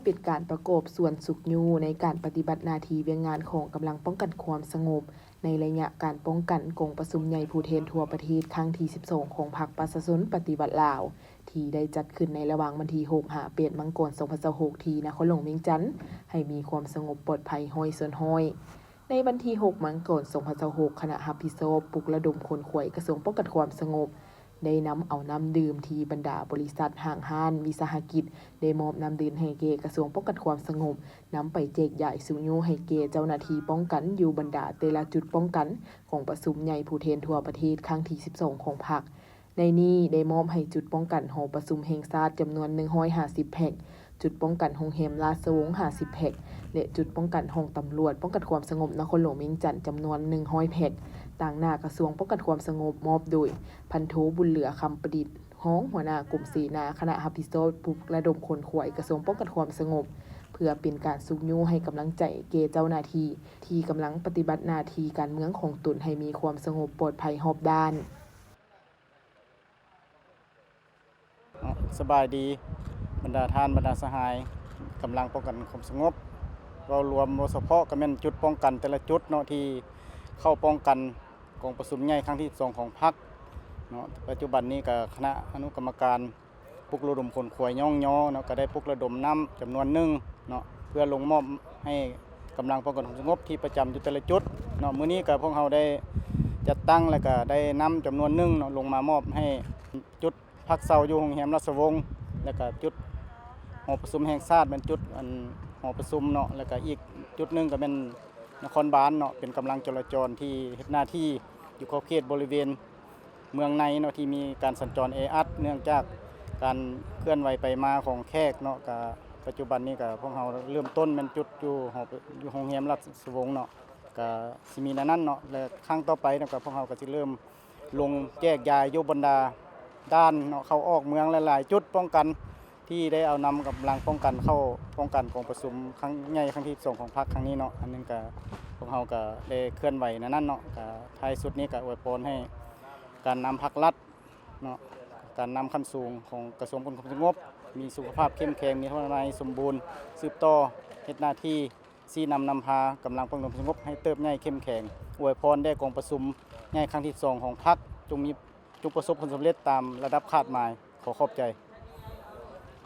ເປັນການປະກອບສ່ວນຊຸກຍູ້ໃນການປະຕິບັດໜ້າທີ່ວຽກງານຂອງກຳລັງປ້ອງກັນຄວາມສະຫງົບ ໃນໄລຍະການປ້ອງກັນກອງປະຊຸມໃຫຍ່ຜູ້ແທນທົ່ວປະເທດຄັ້ງທີສິບສອງ ຂອງພັກປະຊາຊົນປະຕິວັດລາວ ທີ່ໄດ້ຈັດຂຶ້ນໃນລະຫວ່າງວັນທີຫົກ ຫາ ແປດ ມັງກອນ ສອງພັນຊາວຫົກ ທີ່ນະຄອນຫຼວງວຽງຈັນ ໃຫ້ມີຄວາມສະຫງົບປອດໄພຮ້ອຍສ່ວນຮ້ອຍ. ໃນວັນທີຫົກ ມັງກອນ ສອງພັນຊາວຫົກ ຄະນະຮັບຜິດຊອບປຸກລະດົມຂົນຂວາຍກະຊວງປ້ອງກັນຄວາມສະຫງົບ ໄດ້ນຳເອົານ້ຳດື່ມທີ່ບັນດາບໍລິສັດ, ຫ້າງຮ້ານ, ວິສາຫະກິດ ໄດ້ມອບນ້ຳດື່ມໃຫ້ແກ່ກະຊວງປ້ອງກັນຄວາມສະຫງົບ ນຳໄປແຈກຢາຍຊຸກຍູ້ໃຫ້ແກ່ເຈົ້າໜ້າທີ່ປ້ອງກັນຢູ່ບັນດາແຕ່ລະຈຸດປ້ອງກັນກອງປະຊຸມໃຫຍ່ຜູ້ແທນທົ່ວປະເທດຄັ້ງທີສິບສອງ ຂອງພັກ. ໃນນີ້ໄດ້ມອບໃຫ້ຈຸດປ້ອງກັນຫໍປະຊຸມແຫ່ງຊາດຈຳນວນໜຶ່ງຮ້ອຍຫ້າສິບແພັກ, ຈຸດປ້ອງກັນໂຮງແຮມລາຊະວົງຫ້າສິບແພັກ ແລະ ຈຸດປ້ອງກັນຫ້ອງຕຳຫຼວດປ້ອງກັນຄວາມສະຫງົບນະຄອນຫຼວງວຽງຈັນຈຳນວນໜຶ່ງຮ້ອຍແພັກ. ຕາງໜ້າກະຊວງປ້ອງກັນຄວາມສະຫງົບມອບໂດຍ ພັນໂທ ບຸນເຫຼືອ ຄຳປະດິດ ຮອງຫົວໜ້າກົມເສນາ ຄະນະຮັບຜິດຊອບປຸກລະດົມຂົນຂວາຍກະຊວງປ້ອງກັນຄວາມສະຫງົບ ເພື່ອເປັນການຊຸກຍູ້ໃຫ້ກຳລັງໃຈແກ່ເຈົ້າໜ້າທີ່ ທີ່ກຳລັງປະຕິບັດໜ້າທີ່ການເມືອງຂອງຕົນໃຫ້ມີຄວາມສະຫງົບປອດໄພຮອບດ້ານ. ເນາະ ສະບາຍດີ ບັນດາທ່ານ ບັນດາສະຫາຍ ກຳລັງປ້ອງກັນຄວາມສະຫງົບ ເວົ້າລວມ ເວົ້າສະເພາະກະແມ່ນຈຸດປ້ອງກັນແຕ່ລະຈຸດເນາະ ທີ່ເຂົ້າປ້ອງກັນກອງປະຊຸມໃຫຍ່ຄັ້ງທີສິບສອງ ຂອງພັກເນາະ. ປັດຈຸບັນນີ້ກະຄະນະອະນຸກຳມະການ ປຸກລະດົມຂົນຂວາຍຍ້ອງຍໍເນາະ ກະໄດ້ປຸກລະດົມນ້ຳຈຳນວນໜຶ່ງເນາະ ເພື່ອລົງມອບໃຫ້ກຳລັງປ້ອງກັນຄວາມສະຫງົບທີ່ປະຈຳຢູ່ແຕ່ລະຈຸດເນາະ. ມື້ນີ້ກະພວກເຮົາໄດ້ຈັດຕັ້ງ ແລະ ກະໄດ້ນ້ຳຈຳນວນໜຶ່ງເນາະ ລົງມາມອບໃຫ້ຈຸດພັກເຊົາຢູ່ໂຮງແຮມລາຊະວົງ ແລະ ກະຈຸດຫໍປະຊຸມແຫ່ງຊາດ ແມ່ນຈຸດ ອັນ ຫໍປະຊຸມເນາະ ແລະ ກະອີກຈຸດໜຶ່ງກະແມ່ນນະຄອນບານເນາະ ເປັນກຳລັງຈະລາຈອນທີ່ເຮັດໜ້າທີ່ຢູ່ຂອບເຂດບໍລິເວນ ເມືອງໃນເນາະ ທີ່ມີການສັນຈອນແອອັດ ເນື່ອງຈາກການເຄື່ອນໄຫວໄປມາຂອງແຂກເນາະ. ກະປັດຈຸບັນນີ້ກະພວກເຮົາເລີ່ມຕົ້ນແມ່ນຈຸດຢູ່ຫໍ ຢູ່ໂຮງແຮມລາຊະວົງເນາະ ກະຊິມີແນວນັ້ນເນາະ ແລະ ຄັ້ງຕໍ່ໄປເນາະ ກະພວກເຮົາກະຊິເລີ່ມລົງແຈກຢາຍຢູ່ບັນດາດ່ານເນາະ ເຂົ້າອອກເມືອງຫຼາຍໆຈຸດປ້ອງກັນ ທີ່ໄດ້ເອົານຳກຳລັງປ້ອງກັນເຂົ້າປ້ອງກັນກອງປະຊຸມຄັ້ງໃຫຍ່ຄັ້ງທີສິບສອງ ຂອງພັກຄັ້ງນີ້ເນາະ. ອັນນັ້ນກະພວກເຮົາກະໄດ້ເຄື່ອນໄຫວແນວນັ້ນເນາະ. ກະທ້າຍສຸດນີ້ກະອວຍພອນໃຫ້ ການນຳພັກລັດເນາະ ການນຳຂັ້ນສູງຂອງກະຊວງປ້ອງກັນຄວາມສະຫງົບ ມີສຸຂະພາບເຂັ້ມແຂງ ມີພະລານາໄມສົມບູນ ສືບຕໍ່ເຮັດໜ້າທີ່ຊີ້ນຳນຳພາກຳລັງປ້ອງກັນຄວາມສະຫງົບໃຫ້ເຕີບໃຫຍ່ເຂັ້ມແຂງ. ອວຍພອນແດ່ກອງປະຊຸມໃຫຍ່ຄັ້ງທີສອງຂອງພັກ ຈົ່ງມີ ຈົ່ງປະສົບຜົນສຳເລັດຕາມລະດັບຄາດໝາຍ. ຂໍຂອບໃຈ.